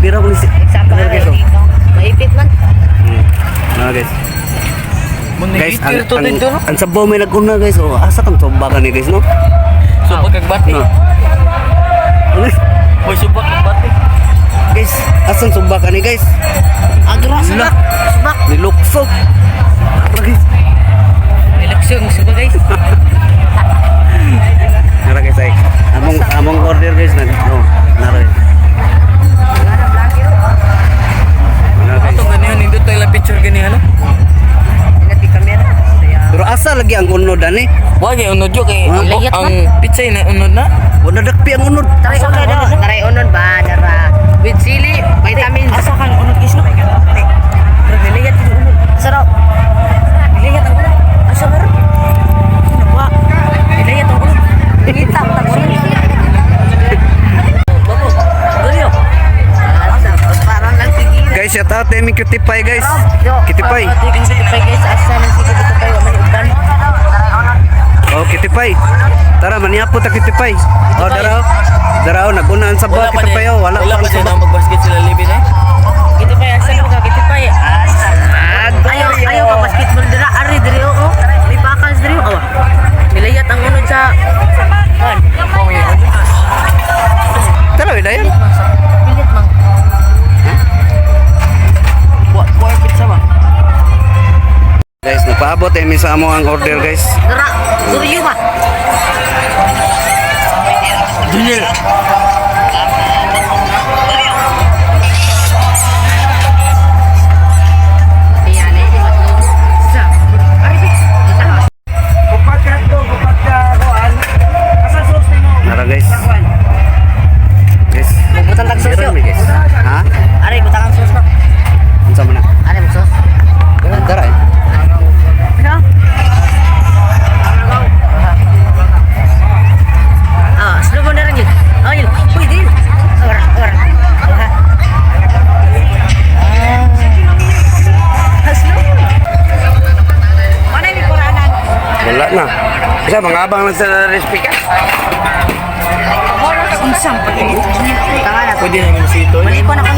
Vlogger ako ni si. Example Ano, guys, oh. Maipit man. Ano, guys? Guys, ang, to ang, dito, no? ang sabaw may nag-una, guys. Oh, asa kang tumba ka ni, guys, no? Subak kag bati. No. Ano? Boy, subak kag bati. Guys, asan sumba ka ni, guys? Adura Ala. subak. Subak. Nilukso. Tara, guys. Relax yung subak, guys. Nara, guys, ay. Among order, guys, nag no, nara. Nara, guys. Ato ganihan nindot tayo lang picture ganihan, no? Ingat yung camera. Pero asa lagi ang unod ani? Wa gyud unod yo kay Ha? ang, Layat ang pizza na unod na. Wala dakpi ang unod. Taray unod, oh. Taray unod ba? Dara. With chili, vitamins. Asa kang unod, guys, no? Pero nilayat yung unod. Sarap. Nilayat ang unod. Asa meron? Nakuha. Nilayat ang unod. Ngita, tag unod. Babo. Dali. Parang lang sige. Guys, shout out eh, Cutie Pie, guys. Cutie Pie. Cutie Pie, guys. Asa nang si Cutie Pie? Wa man uban. Oh, Cutie Pie. Tara, maniapo ta, Cutie Pie. Oh, dara. Oh. Dara, oh, naguna ang sabaw, Wala pa Cutie din. Pie, oh. Wala Wala pa pa ang din sabaw. na magbasket sila libin eh. Cutie Pie, asa naman ka, Cutie Pie? Ayaw, ayaw ka basketball dira. Ari diri oo. May bakals diri oo. Nilayat ang unod sa kan. Tara, wala yan. Pilit mang. Wa wa pizza ba? Guys, nagpaabot eh, sa amo ang order, guys. Dara, duryo ba? Junior. Nara, guys. Guys. Magbutang tag sauce, Meron yo. mi, guys. Ha? Aray, butang ang sauce no. Unsa man na? Aray, mag sauce. Dara eh. Ano? Ah, slow mo na rin yun. Oh, yun. Uy, din. Ora, ora. Ah. Ah, slow mo. Ano yung kuranan? Wala na. Kasi mga abang lang sa recipe ka. Unsang pag-init. Tama na. Pwede na yung sito. Mali ko na.